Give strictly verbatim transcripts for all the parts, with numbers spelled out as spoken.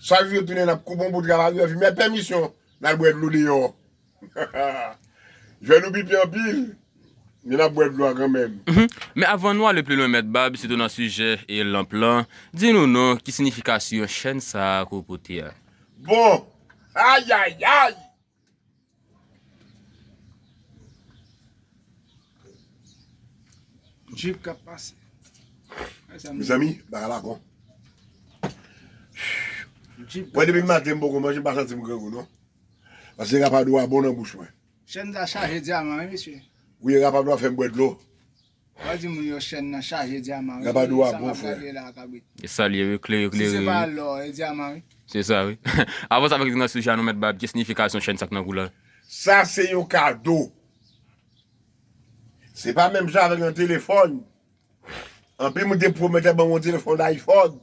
Chak jou yo tounen, n ap koupe yon bout travay, yo di, "Mèt pèmisyon, n al bwè dlo deyò." Jwè nou pipi anpil, men n ap bwè dlo a kanmenm. Mhm. Men avan nou ale pi lwen, Mèt Bab, sitou nan sijè e lanp lan, di nou non, ki siyifikasyon chèn sa a ke w pote a? Bon, ayayay! Jeep k ap pase. Ay, sa m Mezanmi, bagay la bon. Jeep k Mwen, ap depi pase. Maten, m poko manje, m pa santi m grangou, non. Paske rapadou a bon nan bouch mwen. Chèn sa chaje dyaman, wi, mesye. Wi, rapadou a fè m bwè dlo. Ou di moun yo chèn nan chaje dyaman, wi. Rapadou a Sa m bon, ap frè. Gade la, kabrit. E sa l ye, wi, klere, Si se klere, pa wi. Lò, e dyaman, wi. Se sa, wi. Avan sa, avèk nan sijè a nou, Mèt Bab, ki siyifikasyon chèn sa k nan kou la? Sa se yon kado. Se pa menm jan avèk yon telefòn. Anpil moun te pwomèt ban yon telefòn iPhone.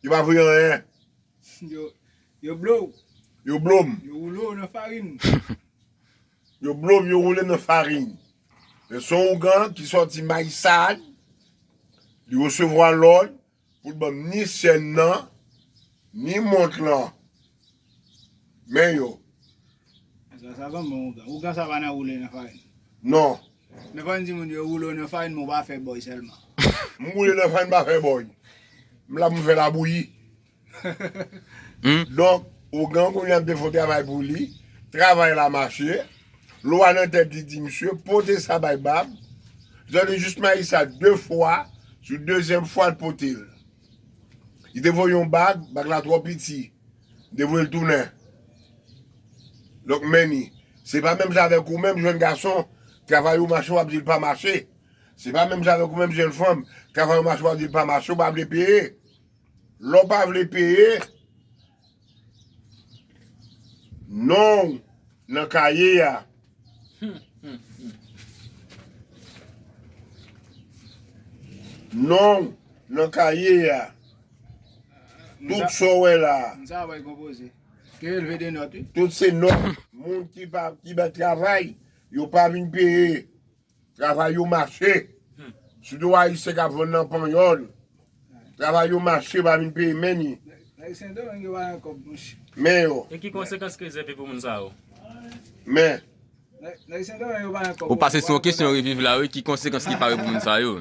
Yo pa voye anyen. Yo, yo blow. Yo blow m. Yo woule w nan farin. Yo blow m, yo woule m nan farin. Men se yon ougan ki sòti Mayisad, li resevwa lòd pou l ban m ni chèn nan, ni mont lan. Men yo. Sa, sa pa bon ougan. Ougan sa pa nan woule nan farin. Non. Men fò n di moun yo woule w nan farin, men w pa fè bòy sèlman. M woule nan farin, m pa fè bòy. M la pou m fè labouyi. Hmm? Donk, ougan kounye a m te fè yon travay pou li. Travay la mache. Lwa nan tèt li di, "Misye, pote sa bay Bab." Jan li jis mayi sa de fwa, sou dezyèm fwa l pote l. Li te voye yon bag, bag la twò piti. Li te voye l tounen. Donk, men ni. Se pa menm jan avèk ou menm, jèn gason, travay ou mache, w ap di l pa mache. Se pa menm jan avèk ou menm, jèn fanm, travay ou mache, w ap di l pa mache, ou pa vle peye. Lè w pa vle peye, non w nan kaye a. Non w nan kaye a. Tout sa w wè la. Tout se nòt moun ki pa, ki pa travay, yo pa vin peye. Travay yo mache. Hmm. Sitou Ayisyen k ap vann nan Panyòl. Travay yo mache, pa vin peye men ni. Nèg Sendomeng yo pa gen kòb, monchè. Men yo. E ki konsekans ki rezève pou moun sa yo? Men. Nèg, nèg Sendomeng yo pa gen kòb. Ou pase sou yon kesyon reviv la, wi, ki konsekans ki pare pou moun sa yo?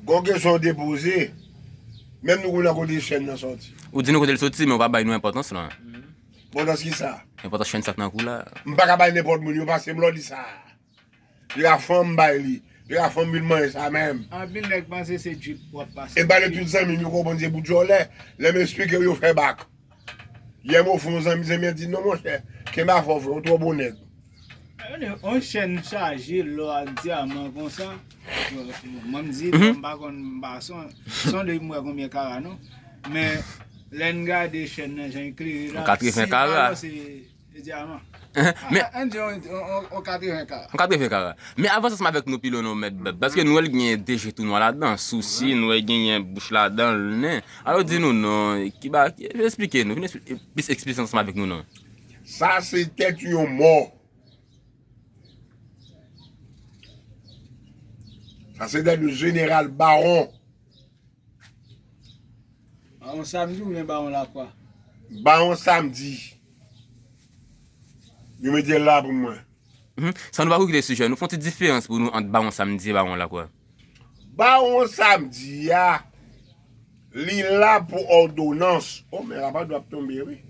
Gon kesyon w te poze. Menm nou konn kote chèn nan sòti. Ou di nou kote l soti, men ou pa bay nou enpòtans lan. Enpòtans ki sa? Enpòtans chèn sa k nan kou la. M pa ka bay nenpòt moun, yo pase m lòd li sa. Li ka fanm bay li. Li ka fanm vin manje sa menm. Anpil nèg panse se drip w ap pase. E ba le tout zanmi m yo konprann se pou djòlè. Lè m esplike yo, yo fè bak. Yè m ofri yon zanmi, zanmi an di, "Non, monchè, kenbe afè w, frè, ou twò bon nèg." On chèn chaje lò ak dyaman konsa. Mwen m di, m pa konn, m pa son, sonde m wè konbyen kara, non. Men, lè n gade chèn nan, jan l klere la, si pa lò, se E dyaman. Men, a, ann di yon, yon, yon, yon katreven kara. Yon katreven kara. Men avanse ansanm avèk nou pi lwen non, Mèt Bab, paske nou wè l genyen de je tou nwa ladan, sousi, nou wè genyen bouch ladan, nen. Alò, di nou non, ki ba, ki, esplike nou, vin esplike, plis eksplike ansanm avèk nou non. Sa se tèt yon mò. Sa se tèt yon jeneral Bawon. Bawon Samdi oubyen Bawon Lakwa? Bawon Samdi. Yo mete l la pou mwen. Mhm. San nou pa kou kite sijè, nou fè yon ti diferans pou nou ant Bawon Samdi e Bawon Lakwa. Bawon Samdi a, li la pou òdonans. O, men rapadou ap tonbe, wi.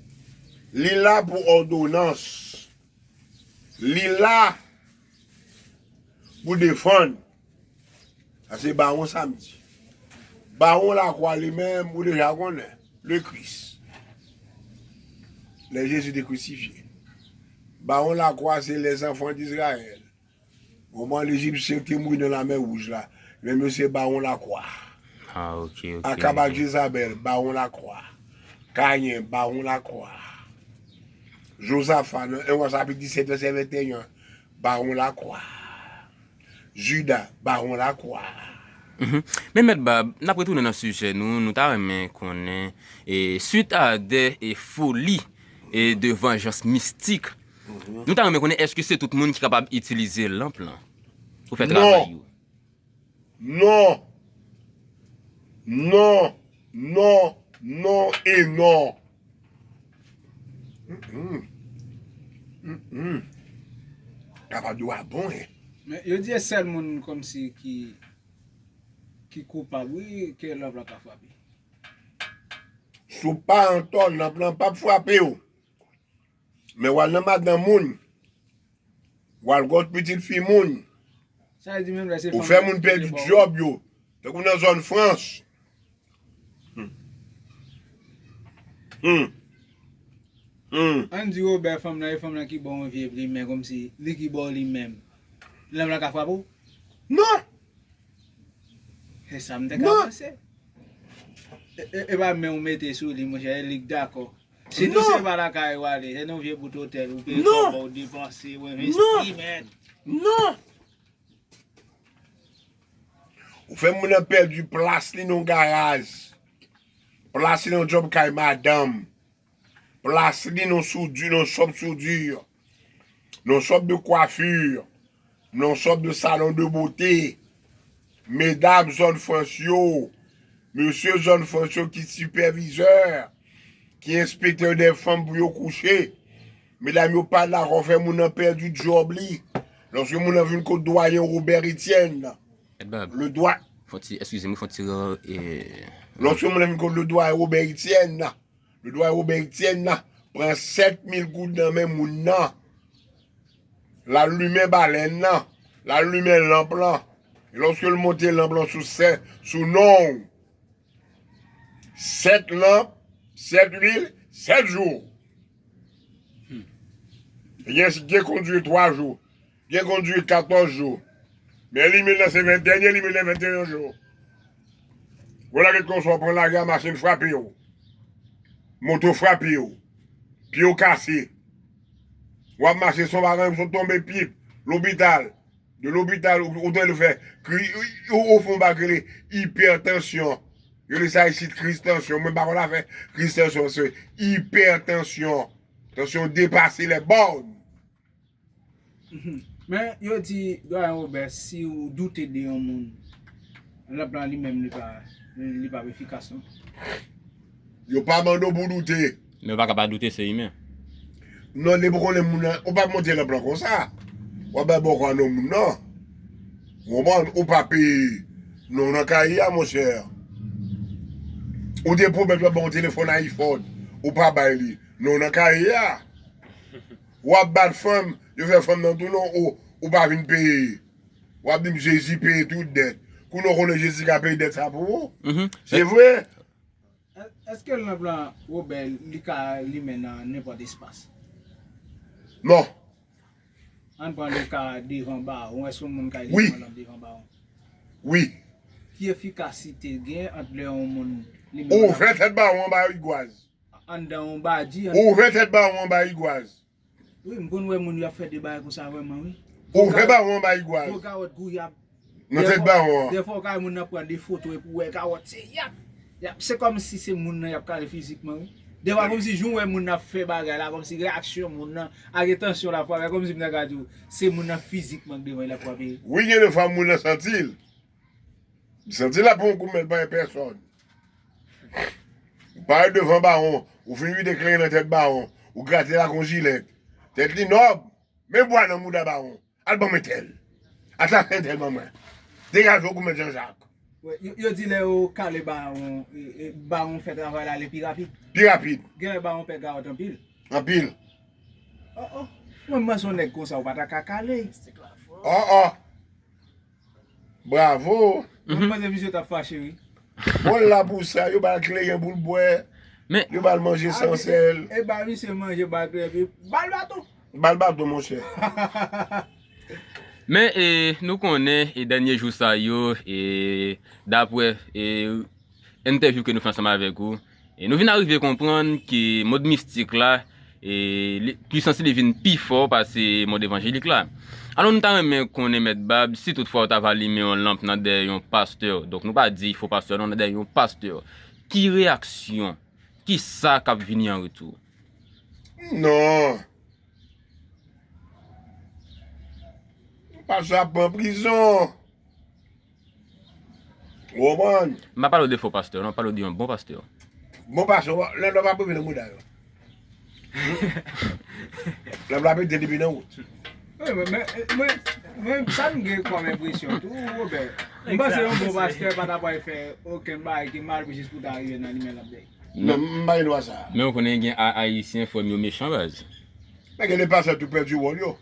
Li la pou òdonans. Li la pou defann. Sa se Bawon Samdi. Bawon Lakwa li menm, ou deja konnen. Le Christ. Lè Jezi te krisifye. Bawon Lakwa se les enfants d'Israël. Moman Lejipsyen te mouri nan Lamè Wouj la. Menm yo se Bawon Lakwa. Ah, ok, ok, Akab ak ok. Jezabèl, Bawon Lakwa. Kayen, Bawon Lakwa. Jozafa, nan en Wa chapit disèt, vèsè venteyen, Bawon Lakwa. Jida, Bawon Lakwa. Mhm. Men Mèt Bab, n ap retounen nan sijè nou, nou ta renmen konnen, e, suit a de, e, foli, e, de vanjans mistik, mhm, nou ta renmen konnen èske se tout moun ki kapab itilize lanp lan pou fè Non. Travay yo? Non. Non. Non. Non e non. Mm-mm. Mm-mm. Kapab di w a bon, en. Men yo di e sèl moun kòmsi ki, ki koupab, wi, ke lanp lan ka frape. Si w pa antò, lanp lan p ap frape w. Men w al nan madanm moun, w al gòt pitit fi moun, Sa vle di menm lè se ou fanm fè nan moun ki pèdi peye bò. Djòb yo. Tankou nan zòn Frans. Hmm. Hmm. Hmm. Ann di Wobè fanm nan, e fanm nan ki ba w yon vye plimen kòmsi li ki ba w li menm. Lanp lan ka frape w? Non. Se sa m te ka Non. Panse. E, e, e pa men ou mete sou li, monchè, e li k dakò. Sitou Non. Se pa lakay ou ale, se nan vye bout otèl, ou peye Non. Kòb ou depanse, ou Non. Envesti, men. Non. Ou fè moun nan pèdi plas li nan garaj. Plas li nan djòb kay madanm. Plas li nan soudi, nan shòp soudi. Nan shòp de coiffure. Nan shòp de salon de beauté. Medam zòn Frans yo. Mesye zòn Frans yo ki sipèvizè. Ki enspektè de fanm pou yo kouche. Medam yo pa dakò fè moun nan pèdi djòb li. Lòske moun nan vin kot dwayen Robert Etienne. Edbab. Le dwa- Fon ti, eskize m, fon ti, e, Lòske moun nan vin kot le dwayen Robert Etienne, le dwayen Robert Etienne pran sèt mil goud nan men moun nan. L al limen balèn nan. L al limen lanp lan. E lòske l monte lanp lan sou sè-, sou non w, sèt lanp, sèt luil, sèt jou. Hmm. Gen, gen kondwi twa jou. Gen kondwi katòz jou. Men limen nan se ven, dènye limen nan venteyen jou. Vwala kèk konsa w pran lari a machin frape w. Moto frape w. Pye w kase. W ap mache san bagay, w sot tonbe pip. Lopital. De lopital, ou, ou tande fè kri, ou, ou fè yon bagay rele ipètansyon. Yo rele sa isit kriz tansyon. Mwen pa konn afè kriz tansyon, se ipètansyon. Tansyon depase lè bòn. Mhm. Men yo di, Dwayen Wobè, si w doute de yon moun, lanp lan li menm li pa, li pa efikas non. Yo pa mande w pou w doute. Men w pa ka pa doute, se imen. Non, depi w konnen moun nan, ou pa monte lanp lan konsa. W ap bay bòkò a non moun nan. Ou konprann? Ou pa peye. Non, nan kaye a, monchè. Ou te pwomèt w ap ban yon telefòn iPhone. Ou pa bay li. Non, nan kaye a. W ap bat fanm, yo fè fanm nan tou non, ou, ou pa vin peye. W ap di m Jezi peye tout dèt. Kounye a w konnen Jezi ka peye dèt sa pou ou. Mhm. Se vre. È-, èske lanp lan, Wobè, li ka limen nan nenpòt espas? Non. Ann pran le ka devan bawon. Èske yon moun ka Wi. Limen yon lanp devan bawon? Wi. Ki efikasite gen ant lè yon moun limen yon lanp? Ouvè tèt bawon anba rigwaz. Anndan yon badi, an- Ouvè tèt bawon anba rigwaz. Wi, m konn wè moun y ap fè de bagay konsa vrèman, wi. Ouvè bawon anba rigwaz. Gwo kawòt gouyab. Nan tèt bawon an. Dèfwa w ka wè moun nan pran de foto epi w wè kawòt se yap, yap. Se kòmsi se moun nan y ap kale fizikman, wi. Dèfwa kòmsi jan w wè moun nan ap fè bagay la, kòmsi reyaksyon moun nan, ak entansyon l ap frape, kòmsi m ta ka di w, se moun nan fizikman k devan l ap frape. Wi, gen de fwa moun nan santi l. Li santi l ap pran yon kout men pa gen pèsòn. Ou parèt devan bawon, ou fin vide kleren nan tèt bawon, ou grate l ak yon jilèt. Tèt li nòb, men bwa nan mouda bawon. Al ban mwen tèl. Al chache entèl ban mwen. Degaje w, Goumèt Janjak. Wi, yo, yo di lè yo kale bawon, e, e, bawon fè travay la ale pi rapid. Pi rapid. Genlè bawon pè gawòt anpil. Anpil. Oh, oh. Mwen, mwen se yon nèg konsa, ou pa ta ka kale. Oh, oh. Bravo. Mwen, mhm, panse misye t ap fache, wi. Bon, l la pou sa, yo ba l kleren pou l bwè. Men yo ba l manje san sèl. E ba misye manje, ba l kleren, epi ba l baton. Ba l baton, monchè. Men, e, nou konnen, e, dènye jou sa yo, e, daprè, e, entèvyou ke nou fè ansanm avèk ou, e, nou vin arive konprann ke mond mistik la, e, li, pwisans li vin pi fò pase mond evanjelik la. Alò, nou ta renmen konnen, Mèt Bab, si toutfwa w ta va limen yon lanp nan dèyè yon pastè, donk nou pa di fo pastè, non, nan dèyè yon pastè, ki reyaksyon, ki sa k ap vini an retou? Non. Pastè ap pran prizon. Ou konprann? M pa pale w de fo pastè, non, m pale w de yon bon pastè. Bon pase, lè lòt ap rive nan mouda yo. Lòt la pete depi nan wout. Wi, men, men, men, men sa m gen kòm enpresyon tou, Wobè. M panse yon bon pastè pa ta pral fè okenn bagay ki mal jis pou ta rive nan limen l ap dèy. Non, m pa gen dwa sa. Men w konnen gen Ayisyen fò m yo mechan baz. Men gen de pastè tou pèdi wòl yo.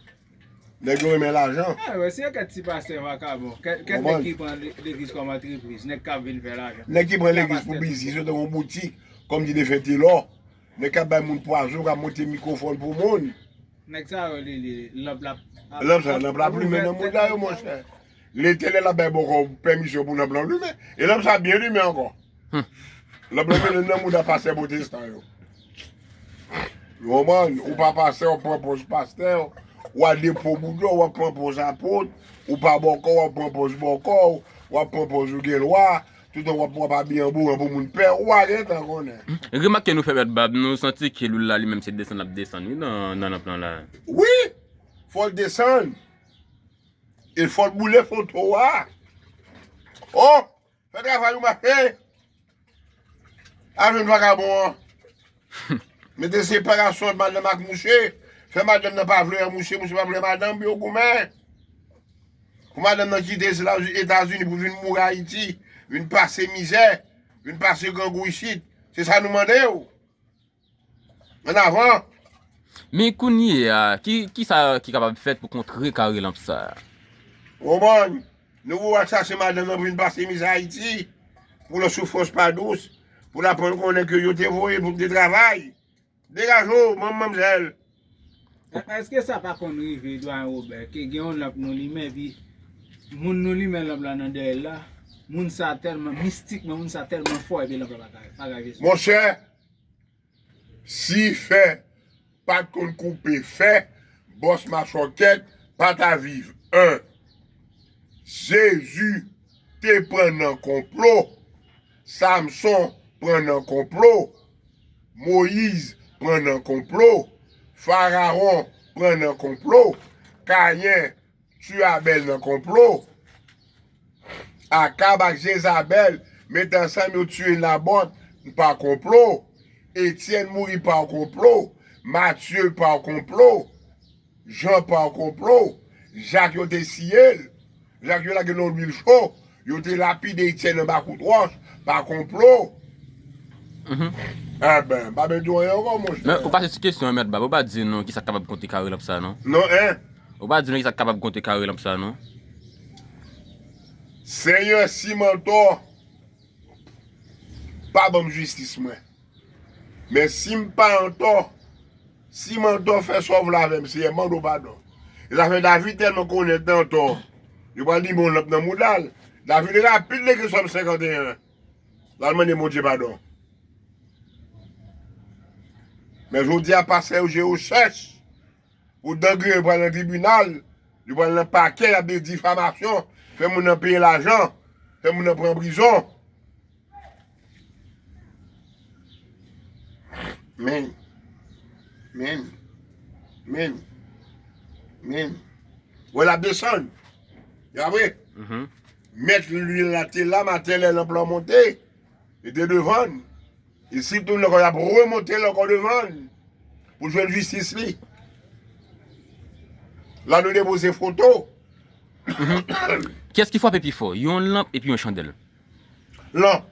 Nèg yo renmen lajan. Anyway, se kèk ti pastè vakabon. Kèk nèg ki pran legliz kòm antrepriz, nèg k ap vin fè lajan. Nèg ki pran legliz pou biznis, yo te yon boutik, kòm di defen Telò. Nèg k ap bay moun pwazon, k ap monte mikwofòn pou moun. Nèg sa yo li li lanp la. Lanp sa, lanp la limen nan mouda yo monchè. Letènèl ap bay bòkò pèmisyon pou lanp la limen. E lanp sa byen limen ankò. Lanp la limen nan mouda pastè pwotestan yo. Ou konprann? Ou pa pastè, w ap pran pòz pastè, w al depo boudon, w ap pran pòz apot, ou pa bòkò, w ap pran pòz bòkò, w ap pran pòz ou gen lwa, toutan w ap w ap abiye an bouran pou moun pè, ou pa gentan konnen. Remake nou fè bèt bab, nou santi ke lwil la li menm se desann l ap desann wi nan nan lanp lan la. Wi, fò l desann. E fò l boule foto a. Oh! Fè travay ou mache. Al jwenn vakabon an. Mete separasyon ant madanm ak mouche. Fè madanm nan pa vle wè mouche, mouche pa vle madanm, yo goumen. Pou madanm nan kite Etazini pou vin mouri Ayiti, vin pase mizè, vin pase grangou isit. Se sa nou mande w. Annavan! Men kounye a, ki, ki sa ki kapab fèt pou kontrekare lanp sa a? Ou konprann? Nou pou al chache madanm nan pou vin pase mizè Ayiti, pou lè soufrans pa dous, pou l aprann konnen ke yo te voye l pou l te travay. Degaje w, manm manmzèl! Èske sa pa konn rive, Dwayen Wobè, ke gen yon lanp nou limen, epi moun nou limen lanp la nan dèyè l la, moun sa tèlman, mistikman, moun sa tèlman fò, epi lanp la pa ka, pa ka jis. Monchè, Si fè pa t konn koupe fè, bòs machòkèt pa ta viv. En. Jezi te pran nan konplo. Samson pran nan konplo. Moyiz pran nan konplo. Farawon pran nan konplo. Kayen Tye Abèl nan konplo. Akab ak Jezabèl met ansanm yo tiye Nabòt pa konplo. Etyèn mouri pa konplo. Matye pa konplo. Jan pa konplo. Jak yo te siye l. Jak yo lage l nan lwil cho. Yo te lapide Etyèn anba kout wòch pa konplo. Enben, m pa bezwen di w anyen ankò, monchè. Men ou pase sou kesyon an, Mèt Bab, ou pa di nou kisa k kapab kontrekare lanp sa a non. Non, en. Ou pa di nou kisa k kapab kontrekare lanp sa a non. Senyè, si m antò, pa ban m jistis mwen. Men si m pa antò, si m antò, fè sa w vle avè m, Senyè, mande w padon. E zafè David tèlman konnen l te antò, yo pral limen yon lanp nan mouda l. David rapid li ekri Sòm senkanteyen. L al mande Bondye padon. Men jodi a, pastè yo jere yo chèch. Pou dangren yo pral nan tribinal, yo pral nan pakè, y ap de difamasyon, fè moun nan peye lajan, fè moun nan pran prizon. Men, men, men, men. Wè l ap desann. Y ap vre. Mèt lwil la te la, maten lè lanp lan monte, li te devan l. E si l tounen ankò, y ap remonte l ankò devan l pou l jwenn jistis li. La nou depoze foto. Kiyès ki frape pi fò, yon lanp epi yon chandèl? Lanp.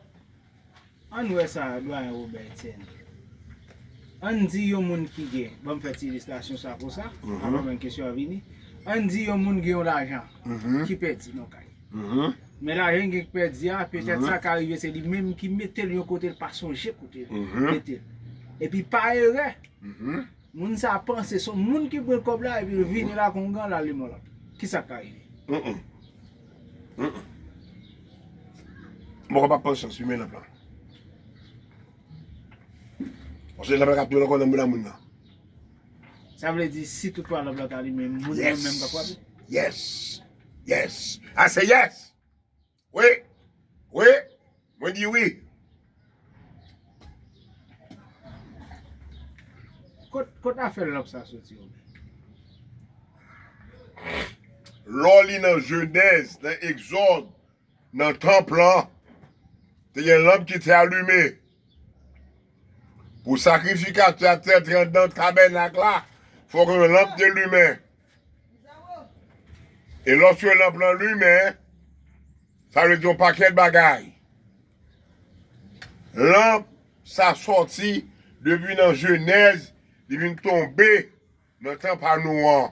Ann wè sa Dwayen Wobè Etienne. Ann di yon moun ki gen, ban m fè ti ilistasyon sa konsa, avan menm kesyon an vini. Ann di yon moun gen yon lajan ki pèdi nan kay. Men lajan gen k pèdi a, petèt sa ka rive se li menm ki mete l yon kote l pa sonje kote l mete l. Epi pa erè, moun sa panse se yon moun ki pran kòb la epi l vini la kon gran la li mò la. Kisa k ka rive? Mwen pa pran chans, men nan plan. Paske nan plan k ap tounen ankò nan moun a moun nan. Sa vle di si tout fwa lanp lan ta limen, moun nan menm k ap frape? Yes. Yes. I say yes. Wi. Wi. Mwen di wi. Kot, kot afè lanp sa soti yo menm? Lè w li nan Jenèz, nan Egzòd, nan tanp lan, te gen lanp ki te alime. Pou sakrifikatè a te antre anndan tabènak la, fòk yon lanp te limen. E lòske lanp lan limen, sa vle di yon pakèt bagay. Lanp sa sòti depi nan Jenèz, li vin tonbe nan tan pa nou an.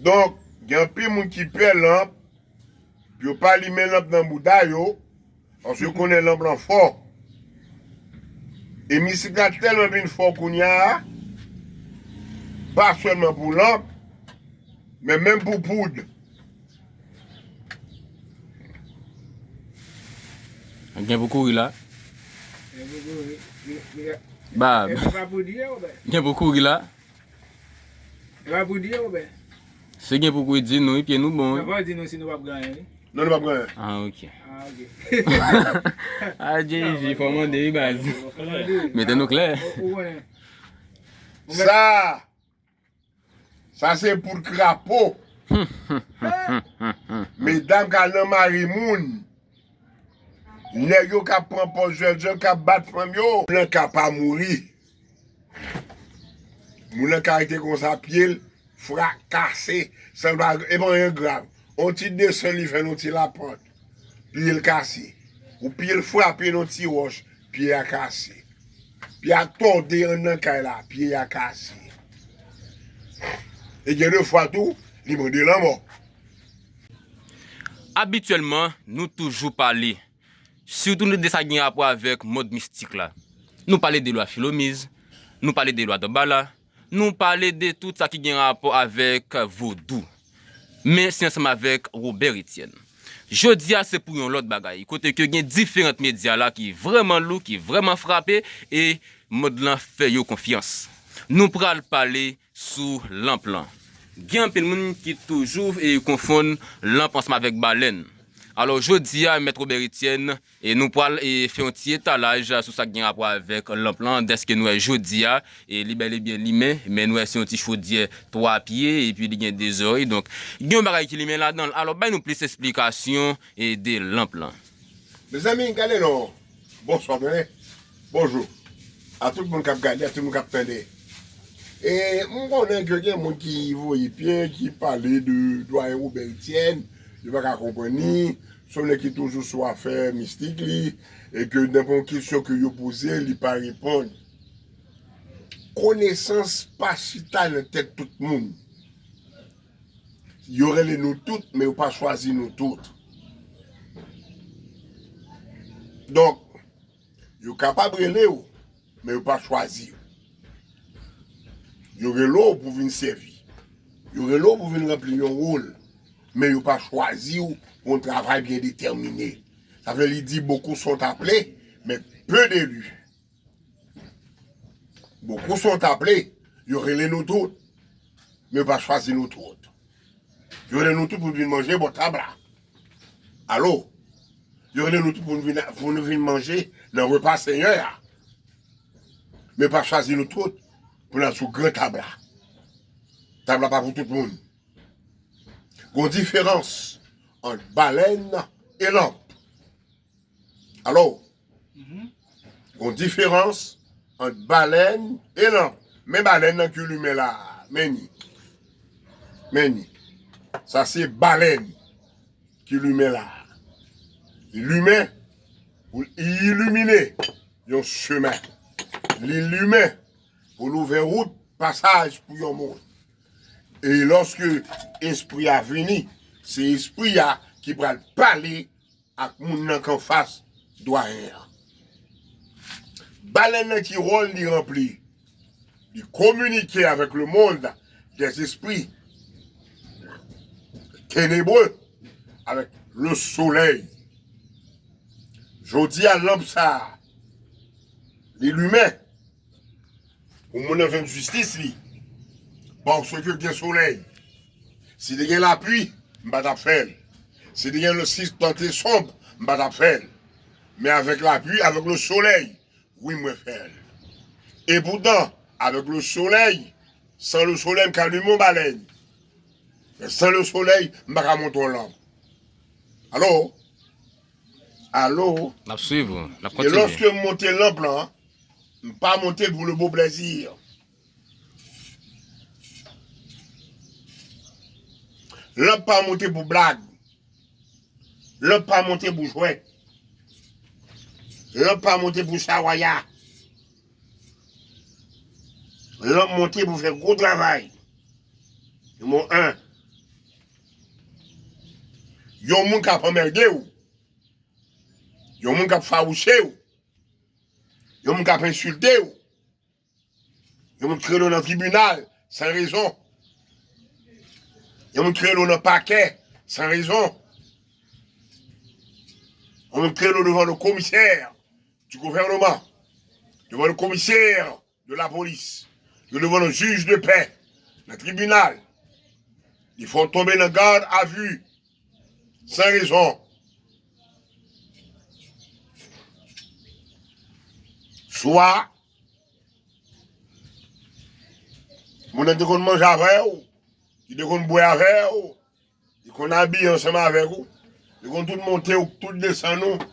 Donk, gen anpil moun ki pè lanp, yo pa limen lanp nan bouda yo, paske yo konnen lanp lan fò. E mistik la tèlman vin fò kounye a, pa sèlman pou lanp, men menm pou poud. Gen pou kouri la. Gen pou kouri. Gen, gen, Bab. Gen pou kouri la. E pa pou di yo, ben. Se gen pou kou di nou, wi, pye nou bon, wi. Nan pa di nou si nou p ap gen anyen, wi. Non, nou p ap gen anyen. Ah, ok. Ah, ok. Ah, J J, fò mande, wi, baz. Fò mande, wi. Mete nou klè. Ou, ou konnen. Sa, sa se poud krapo. Medam ka nan mari moun. Nèg yo k ap pran pòz jènjan, k ap bat fanm yo, blan ka pa mouri. Moun nan ka rete konsa, pye l frakase, san l pa, e pa anyen grav. On ti desann li fè nan ti lapant, pye l kase. Ou pye l frape nan ti wòch, pye a kase. Pye a tòde anndan kay la, pye a kase. E gen de fwa tou, li mande lanmò. Abityèlman, nou toujou pale, sitou de sa ki gen rapò avèk mond mistik la. Nou pale de lwa Filomiz, nou pale de lwa Danbala, nou pale de tout sa ki gen rapò avèk vodou. Men se ansanm avèk Robert Etienne. Jodi a, se pou yon lòt bagay, kote ke gen diferant medya la ki vrèman lou, ki vrèman frape, e mond lan fè yo konfyans. Nou pral pale sou lanp lan. Gen anpil moun ki toujou e konfonn lanp ansanm avèk balèn. Alò, jodi a, Mèt Robert Etienne, e nou pral e fè yon ti etalaj sou sa k gen rapò avèk lanp lan, dèske nou wè jodi a, e li bèl e byen limen, men nou wè se yon ti chodyè twa pye, epi li gen de zòrèy. Donk, gen yon bagay ki limen ladan l. Alò, bay nou plis esplikasyon e de lanp lan. Mezanmi, gade non. Bonswa, mwen. Bonjou. A tout moun k ap gade, a tout moun k ap tande. E m konnen ke gen moun ki voye pye, ki pale de Dwayen Robert Etienne, yo pa ka konprann li, se yon nèg ki toujou sou afè mistik li, e ke nenpòt kesyon ke yo poze, li pa reponn. Konesans pa chita nan tèt tout moun. Yo rele nou tout, men yo pa chwazi nou tout. Donk, yo kapab rele w, men yo pa chwazi w. Yo rele w pou vin sèvi. Yo rele w pou vin ranpli yon wòl, men yo pa chwazi w pou yon travay byen detèmine. Sa vle li di, beaucoup sont appelés, mais peu d'élus. Beaucoup sont appelés, yo rele nou tout, men yo pa chwazi nou tout. Yo rele nou tout pou nou vin manje bò tab la. Alo? Yo rele nou tout pou nou vin, pou nou vin manje nan repa Senyè a. Men yo pa chwazi nou tout pou n al sou gran tab la. Tab la pa pou tout moun. Gon diferans ant balèn e lanp. Alò, gon diferans ant balèn e lanp. Men balèn nan ki limen la a. Men ni. Men ni. Sa se balèn ki limen la a. Li limen pou l ilimine yon chemen. Li limen pou l ouvè wout, pasaj pou yon moun. E lòske espri a vini, se espri a ki pral pale ak moun nan k anfas dwayen an. Balèn nan ki wòl li ranpli? Li kominike avèk le monde des esprits ténébreux, avèk le soleil. Jodi a, lanp sa a, li limen. Pou moun nan jwenn jistis li. Paske gen solèy. Si te gen lapli, m pa t ap fè l. Si te gen le, si tan te sonb, m pa t ap fè l. Men avèk lapli, avèk le soleil, wi, mwen fè l. E poutan, avèk le soleil, san le soleil, m ka limen yon balèn. Men san le soleil, m pa ka monte yon lanp. Alò, Alo? N ap swiv ou. N ap E kontinye. Lòske m monte lanp lan, m pa monte l pou le bo plèzi. Lanp pa monte pou blag. Lanp pa monte pou jwèt. Lanp pa monte pou chawaya. Lanp monte pou fè gwo travay. Nimewo en. Yon moun k ap anmède w. Yon moun k ap fawouche w. Yon moun k ap ensilte w. Yon moun k rele w nan tribinal san rezon. Yon moun k rele w nan pakè san rezon. Yon moun k rele w devan le komisè du gouvernement, devan le commissaire de la police, devan le juge de paix, nan tribinal. Li fè w tonbe nan garde à vue san rezon. Swa moun nan te konn manje avè w, li te konn bwè avè w, li konn abiye ansanm avèk ou, li konn tout monte w, tout desann ou.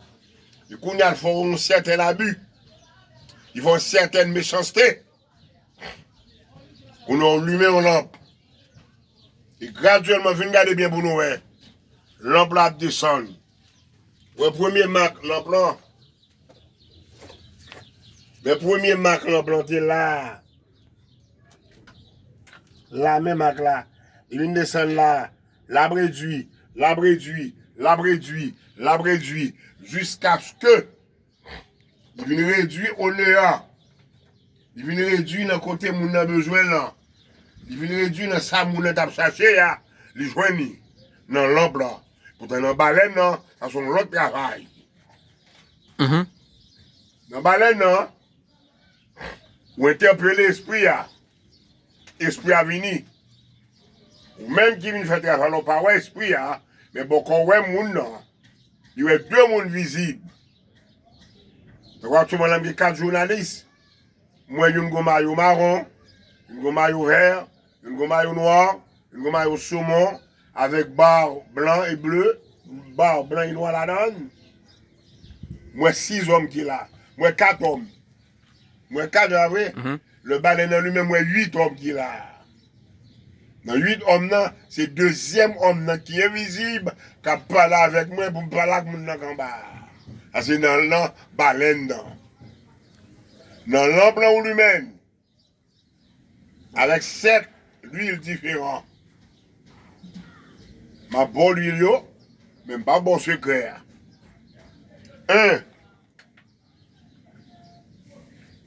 E kounye a l fè w yon sèten abi. Li fè w yon sèten mechanste. Kounye a w limen yon lanp. E gradyèlman, vin gade byen pou nou wè. Lanp la ap desann. Wè premye mak lanp lan. Men premye mak lanp lan te la. La men mak la. Li vin desann la. L ap redui, l ap redui, l ap redui, l ap redui, jiskaske li vin redui o neyan. Li vin redui nan kote moun nan bezwen l lan. Li vin redui nan sa moun nan t ap chache a, li jwenn li nan lanp lan. Poutan nan balèn nan, sa se yon lòt travay. Mhm. Nan balèn nan, ou entèpele espri a. Espri a vini. Ou menm ki vin fè travay la, ou pa wè espri a, men bòkò w wè moun nan. Li wè de moun vizib. Tankou aktyèlman la, m gen kat jounalis. M wè youn gon mayo mawon, youn gon mayo vè, youn gon mayo nwa, youn gon mayo somon, avèk ba blan e ble, ba blan e nwa ladan l. M wè sis òm ki la. M wè kat òm. M wè kat, pa vre? Mhm. Lè balèn nan li menm, m wè uit òm ki la. Nan uit òm nan, se dezyèm òm nan ki envizib, k ap pale avèk mwen pou m pale ak moun nan k anba a. Sa se nan, nan balèn nan. Nan lanp lan ou limen, avèk sèt lwil diferan. M ap ba w lwil yo, men m pa ba w sekrè a. En,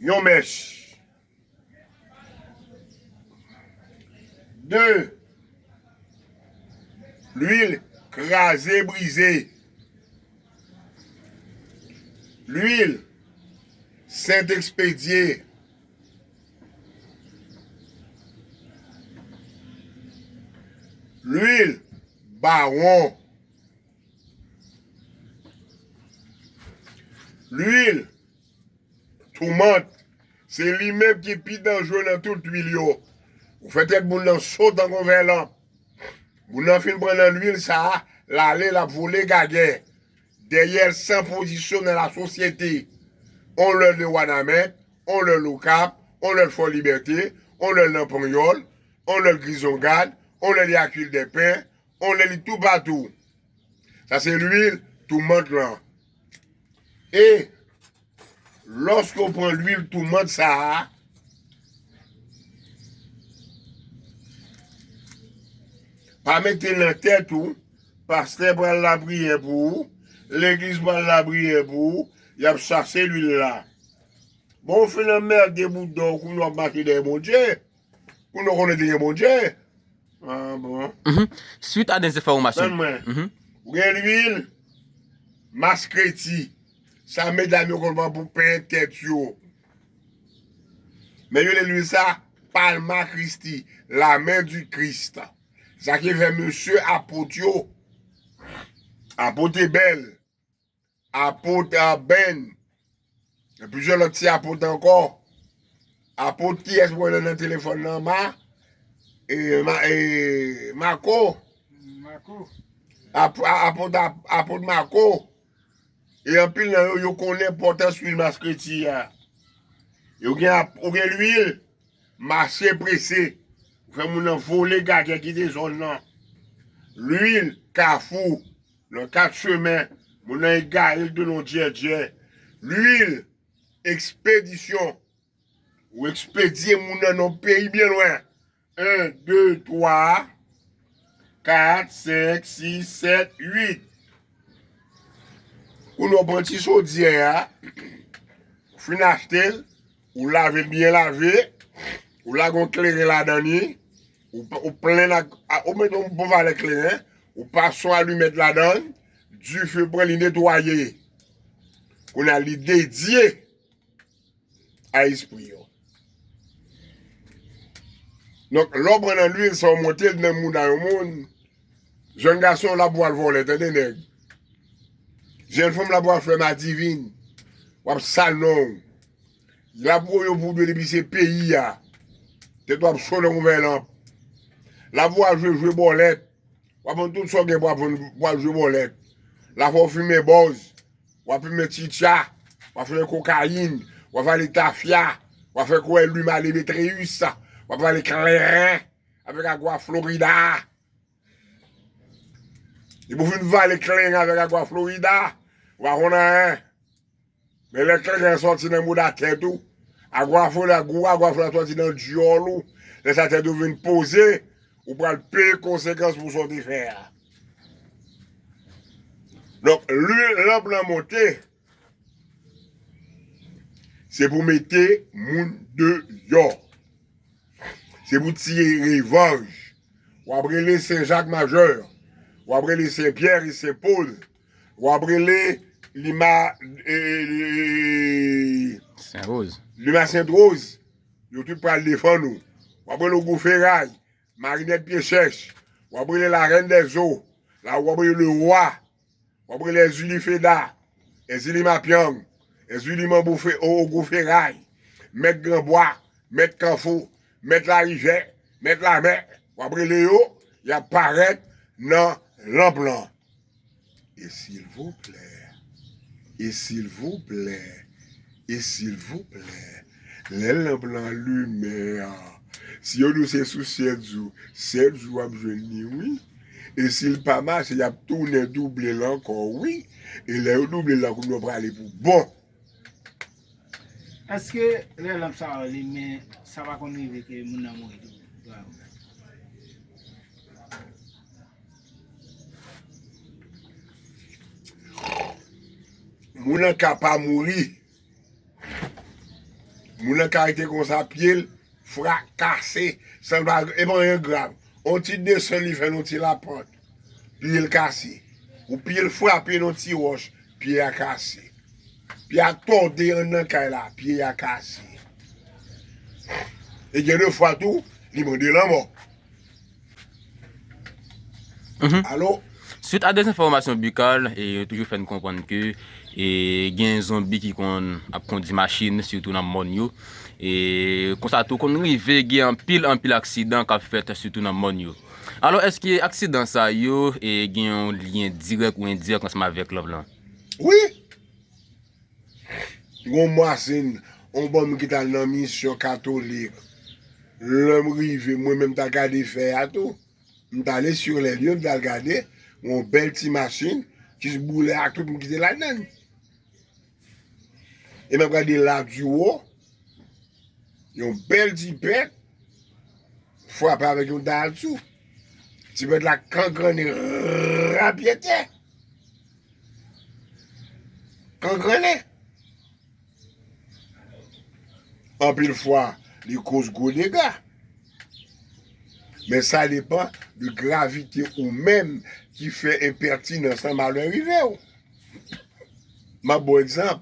yon mèch. De, lwil kraze brize. Lwil sent ekspedye. Lwil bawon. Lwil toumant. Se li menm ki pi danjre nan tout lwil yo. Ou fè tèt moun nan cho tankou yon vè lanp. Moun nan fin pran nan lwil sa a, l ale, l ap vole gagè. Dèyè l san pozisyon nan lasosyete. On lè l nan Wanament, on lè l Okap, on lè l Fò Libète, on lè l nan Panyòl, on lè l Grizongad, on lè li Akil Dèpen, on lè li toupatou. Sa se lwil toumant lan. E lòske w pran lwil toumant sa a, pa mete nan tèt ou, pastè pral lapriyè pou ou, legliz pral lapriyè pou ou, y ap chache lwil la. Bon, w fin anmède bouda w, kounye a w ap mache dèyè Bondye. Kounye a w konnen te gen Bondye. Ah, bon. Mhm. Suite à des informations. Tann mwen. Mhm. Ou gen lwil maskreti. Sa medam yo konn pran pou penyen tèt yo. Men yo rele lwil sa Palma Christi, la main du Christ. Sa ki fè mesye apot yo, apot Ebèl, apot, ah, Ben, gen plizyè lòt ti apot ankò. Apot kiyès mwen nan telefòn nan? Ma, e, ma, e, Mako. Mako. Ap, apot, ap, apot Mako. E anpil nan yo, yo konnen enpòtans lwil maskreti a. Yo gen ap- ou gen lwil, mache prese. Ou fè moun nan vole gagè kite zòn nan. Lwil kafou, nan kat chemen, moun nan egare l de lon djèdjè. Lwil ekspedisyon, ou ekspedye moun nan nan peyi byen lwen. En, de, twa, kat, senk, sis, sèt, uit. Kounye a w pran ti chodyè a, ou fin achte l, ou lave l byen lave, ou lage yon kleren ladan li, ou, ou plenn ak, a- ou mete yon bon valè kleren, ou pase yon alimèt ladan l, dife pran li netwaye. Kounye a li dedye a espri yo. Donk, lè w pran nan lwil sa w monte l nan mouda yon moun, jèn gason w la pou al vòlè, tande nèg. Jèn fanm la pou al fè madivin, w ap sal non w. La pou yo pou dwe depi se peyi a. Tèt w ap cho nan ouvè lanp. La pou al jwe jwe bòlèt. W ap vann tout sa w gen pou ap vann pou al jwe bòlèt. La fò w fimen bòz. W ap fimen chicha. W ap fimen kokayin. W ap vale tafya. W ap fè kwè lwi male betreyis. W ap vale kleren avèk agwa Florida. Depi w fin vale kleren avèk agwa Florida, w pa konn anyen. Men lè kleren sòti nan mouda tèt ou, agwa Florida, gwo agwa Florida sòti nan dyòl ou, lè sa tèt ou vin poze, ou pral peye konsekans pou sa w te fè a. Donk, lwil lanp lan monte, se pou mete moun deyò. Se pou tiye revanj. W ap rele Sen Jak Majè. W ap rele Sen Pyè e Sen Pòl. W ap rele Lima, e, e, e, Sen Woz. Lima Sent Woz. Yo tout pral defann ou. W ap rele Ogou Feray, Marinèt Pye Chèch. W ap rele Larèn dèzo. La, w ap rele Lewa. W ap rele Èzili Feda, Èzili Mapyang, Èzili Manbo Fe- o- Ogou Feray, Mèt Granbwa, Mèt Kanfou, Mèt Larivè, Mèt Lamè. W ap rele yo, y ap parèt nan lanp lan. E silvouplè, e silvouplè, e silvouplè, lè lanp lan limen an, si yo di w se sou sèt jou, sèt jou w ap jwenn li, wi. E si l pa mache, y ap tounen double l ankò, wi. E lè yo double l la, kounye a w prale pou bon. Èske lè lanp sa a limen, sa pa konn rive ke moun nan mouri tou? Moun nan ka pa mouri. Moun nan ka rete konsa, pye l frakase, san l pa, e pa anyen grav. On ti desann li fè nan ti lapant, pye l kase. Ou pye l frape nan ti wòch, pye a kase. Pye a tòde anndan kay la, pye a kase. E gen de fwa tou, li mande lanmò. Mhm. Alo? Swit a dezenfòmasyon Bikal, e yo toujou fè n konprann ke, e, gen zonbi ki konn ap kondi machin, sitou nan mòn yo. E konsa tou konn rive gen anpil, anpil aksidan k ap fèt, sitou nan mòn yo. Alò, èske aksidan sa yo, e, gen yon lyen dirèk ou endirèk ansanm avèk lanp lan? Wi! Gon mwasin, on banm ki t al nan misyon katolik. Lè m rive, mwen menm m t al gade fè a tou. M t ale sur les lieux, m t al gade, gon bèl ti machin, jis boule ak tout moun ki te ladan l. E m ap gade la di wo, yon bèl ti bèt, frape avèk yon dazou. Ti bèt la kangrannen rapyetè. Kangrannen. Anpil fwa, li koz gwo dega. Men sa depan de gravite ou menm ki fè enpètinans lan malè rive w. M ap ba w egzanp.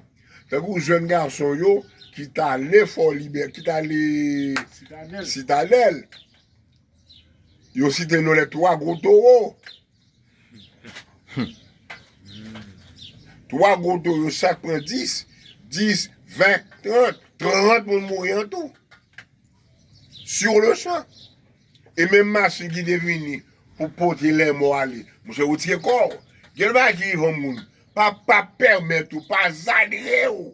Tankou jèn gason yo ki t ale Fò Libè, ki t ale Sitadèl. Sitadèl. Yo site non lè twa gwo towo. Twa gwo towo, yo chak pran dis, dis, ven, trant, trant moun mouri an tou. Sur le champ. E menm machin ki te vini pou pote lèmò ale, monchè, ou tire kò w. Gen bagay ki rive yon moun, Pa, pa pèmèt ou, pa zadre w,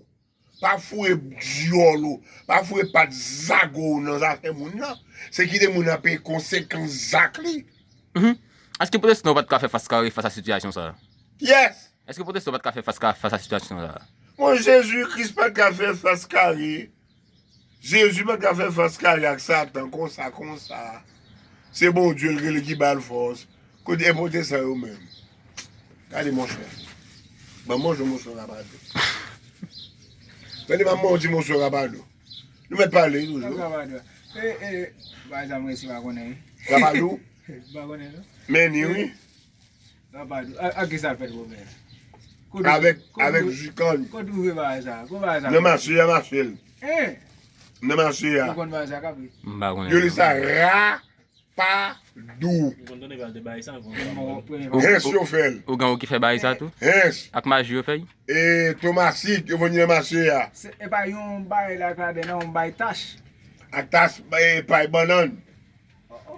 pa foure dyòl ou, pa foure pat zago w nan zafè moun nan. Se kite moun nan peye konsekans zak li. Mhm. Èske pwotestan yo pa t ka fè fas kare fas a sitiyasyon sa a? Kiyès? Èske pwotestan yo pa t ka fè fas ka, fas a sitiyasyon sa a? Bon, Jezi Kris pa t ka fè fas kare. Jezi pa t ka fè fas kare ak Satan konsa, konsa. Se Bondye l rele ki ba l fòs. Kote e pwotestan yo menm? Gade monchè. Ban m yon moso rapadou. Tande, ban m yon ti moso rapadou. Nou mèt pale toujou. Rapadou. E, e, pa egzanp, mwen si pa konnen, wi. Rapadou? Pa konnen, non? Men ni, wi. Rapadou. A, a ki sa l fèt, Robert? Avèk, avèk ji kann. Kote ou jwe bagay sa? Kote bagay sa? Nan mache a, mache l. Hein? Nan mache a. Ou konn bagay sa, Kabrit? M pa konnen. Yo li sa rapadou. Ou konn tande pral de bagay sa, ou konn. Hens yo fè l. Ougan ou ki fè bagay sa tou? Hens. Ak maji yo fè l? E tomasit, yo vann nan mache a. Se, e pa yon bagay la, ak ladan nan, yon bagay tach. Ak tach, e pay bannann.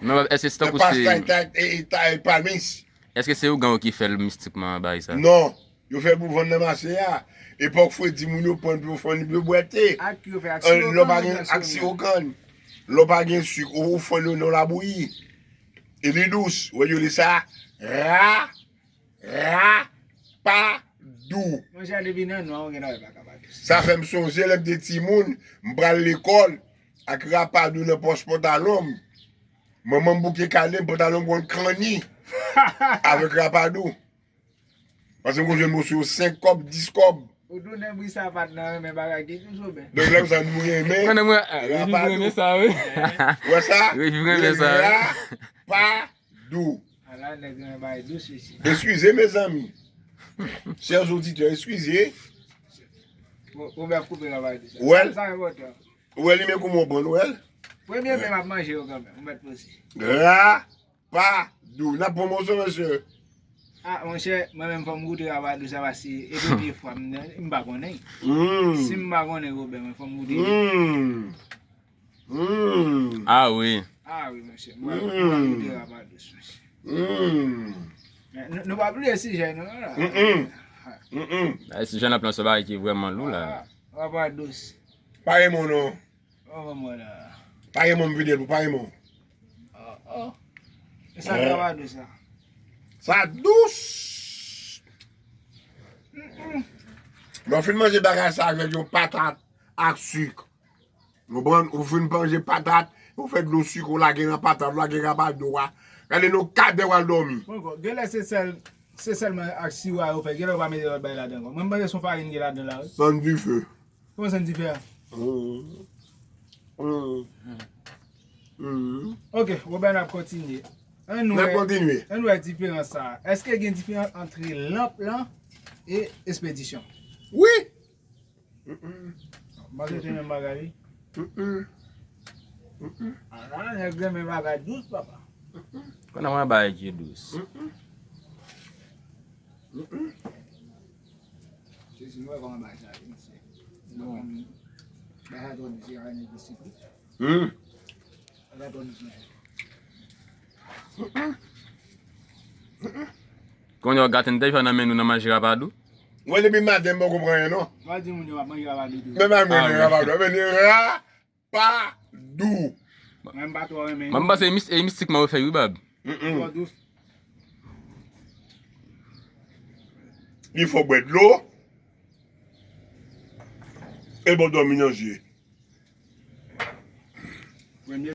Non, èske se tankou se. Pastay, ta, e, e, ta, e, palmis. Èske se ougan yo ki fè l mistikman bagay sa? Non. Yo fè pou vann nan mache a. Epòk fredi moun yo pran pou yo fann yo bwè te. Ak yo fè ak siwo kann. Lè w pa gen ak siwo kann. Lè w pa gen sik, ou, ou fann yo nan labouyi. E li dous. Wè yo li sa. Ra, ra, pa, dou. Monchè, depi nan non an, ou gen nan pa ka pa dous. Sa fè m sonje lè m te timoun, m pral lekòl ak rapadou nan pòch pantalon m. Manman m bouke kale m, pantalon m konn kanni avèk rapadou. Paske m konn jwenn moso senk kòb, dis kòb. Ou tounen bri sapat nan renmen bagay ki toujou bèl. Donk, lè m sa nou renmen. Mwen, mwen, ah, Reji renmen sa, wi. Wè sa? Reji renmen sa, wi. Rapadou. Ala nèg renmen bagay dous isi. Eskize, mezanmi. Chers auditeurs, eskize. Ou, ou bèl koupe travay de sa. Wèl. Sa, sa enpòtan. Ou wè li men kouman w pran l, ou wè l? Premye men m ap manje yo kanmenm, ou mèt poze. Ra, pa, dou. N ap pran moso, mesye. Ah, monchè, mwen menm fò m goute rapadou sa, paske e premye fwa m, m pa konnen. Mm. Si m pa konnen, Robert, mwen fò m goute. Mm. Mm. Ah wi. Ah wi, monchè, mwen, mwen goute rapadou, monchè. Mm. Men nou, nou pa bliye sijè nou an la. Mm-mm. Ah. Mm-mm. Sijè n ap lanse bagay ki vrèman lou la. Ah, rapadou. Pa renmen w non. Oh, mwen la. Pa renmen m vide l pou pa renmen w. Oh, oh. E sa rapadou sa. Sa dous. Mm-mm. Lè w fin manje bagay sa avèk yon patat ak sik. Ou konprann? Ou fin manje patat, ou fè dlo sik, ou lage nan patat, ou lage rapadou a. Gade nan kadè w al dòmi. Bon, bon, genlè se sèl, se sèlman ak siwo a yo fè. Genlè yo pa mete lòt bagay ladan ankò. Mwen, m panse se yon farin ki ladan la, wi. Sann dife. Kòman sann dife a? Mm. Mm. Mm. Ok, Robert, n ap kontinye. Ann wè, ann wè diferans sa a. Èske gen diferans ant lanp lan e espedisyon? Wi. Mm-mm. M panse se menm bagay, wi. Mm-mm. Mm-mm. Ala, nèg renmen bagay dous, papa. Mm-mm. Konnen mwen bagay ki dous. Mm-mm. Mm-mm. Se si mwen kòman bagay sa ye, mesye. Bon. Bagay sa twò dous, se pa nèg isit, wi. Hmm. Bagay twò dous, mesye. Mm-mm. Mm-mm. Kounye a w gate n te fè nan men nou nan manje rapadou? Mwen depi maten m poko pran anyen non. Pa di moun yo ap manje rapadou tou. Men pa manje rapadou, men rapadou. Mwen m pa twò renmen. Mwen m panse e mis-, e mistikman yo fè wi, bab. Mm-mm. Twò dous. Li fò bwè dlo. E bon dòmi nan je. Premye